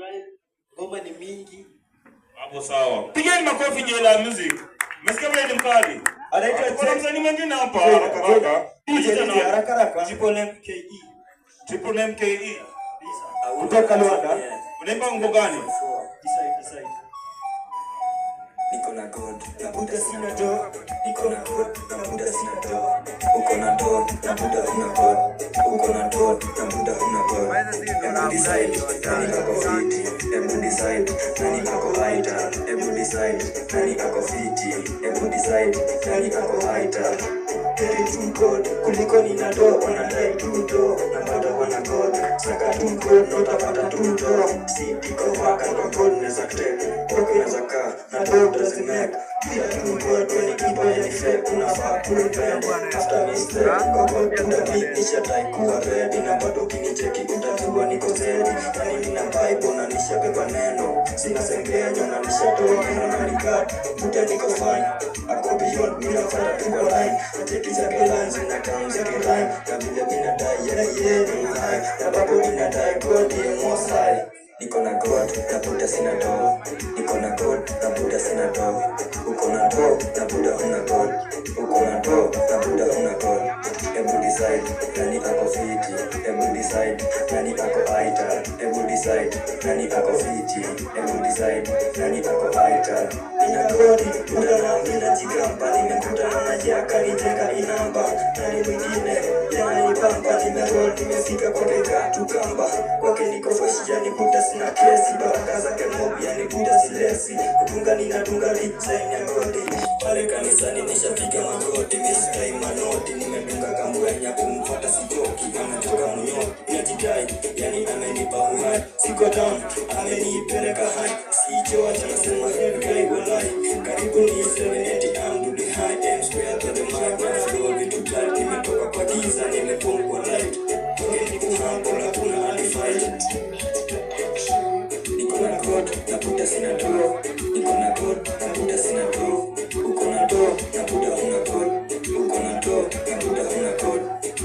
Ngoma ni mingi. Hapo sawa. Pigeni makofi Jela Music. Umesikia vile ni mkali? Anaitwa Kuna msanii mwingine hapa Jela, haraka haraka. DJ, Jina DJ, nani? haraka haraka. Triple M KE. Triple M KE. Kutoka Luanda. Unaimba wimbo gani? Decide, decide. Niko na God na buda sina do, niko na God na buda sina do. Uko na do na buda una God, uko na do na buda una God. Ebu decide nani ako fiti, ebu decide nani ako haita, ebu decide nani ako fiti, ebu decide nani ako haita. Heri tu God kuliko nina do, wanadai tu do na bado wana God. Saka tu God na utapata tu do. Si tiko waka kwa God neza kuteka kwako inaweza kaa na do utazimeka. Pia tu God when kipa ni fake, unafaa kurepent after mistake. Kwa God utabidi kuwa ready na bado ukinicheki utajua niko steady. Yani nina Bible na nishabeba neno, sina sengenyo na nishatoa meno na nikat buda niko fine, ako beyond mimi nafuata tu kwa line, nacheki zake lines na kam zake rhyme na vile mimi nadai yeye ni high na bado mimi nadai God ndiye most high. Niko na God na buda sina do, niko na God na buda sina do. Uko na do na buda una God, uko na do na buda una God. Ebu decide nani ako fiti, ebu decide nani ako aita, ebu decide nani ako fiti, ebu decide nani ako aita. Nina godi buda na mina jigamba, nimekutana na yaka nijenga inamba, nani mwingine yananipamba, nimeroll nimefika kwake katu kamba, kwake niko fresh yani buda sina kesi, baraka zake mob yani buda silesi, kutunga ninatunga design ya godi, pale kanisani nishapiga magoti, misikai manoti, nimedunga kambwenya kumfuata sijoki, anatoka munyoki, najidai yani amenipa uhai, siko down amenipeleka high, sicho acha nasema heavy guy walai, karibu niseme eti I'm to the high, M square to the mic, na flow vitu tight, nimetoka kwa giza nimepump kwa light, kwake ni kuhumble hakuna alifight. Niko na God na buda sina do, niko na God na buda sina do. Uko na do na buda una God, uko na do na buda una God.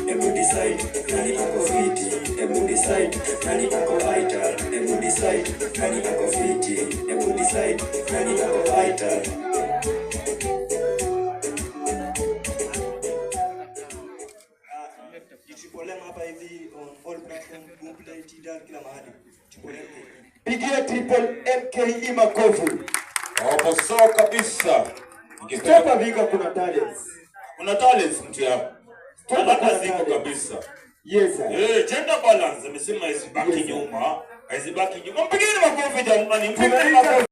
Ebu decide nani ako fiti, ebu decide nani ako aita, ebu decide nani ako fiti, ebu decide nani ako aita. Ni Triple M hapa hivi on all platform, Boomplay, Tidal, kila mahali. Triple M KE. Pigia Triple MKE makofi. Hapo sawa kabisa. Stop Viga, kuna talents. Kuna talents mtu yako. Stop Talanta kuna ziko talents. kabisa. Yes sir. Eh, gender balance amesema haizibaki Yes, sir. nyuma. Haizibaki nyuma. Mpigeni makofi jamani. Mpigeni Tunaita makofi.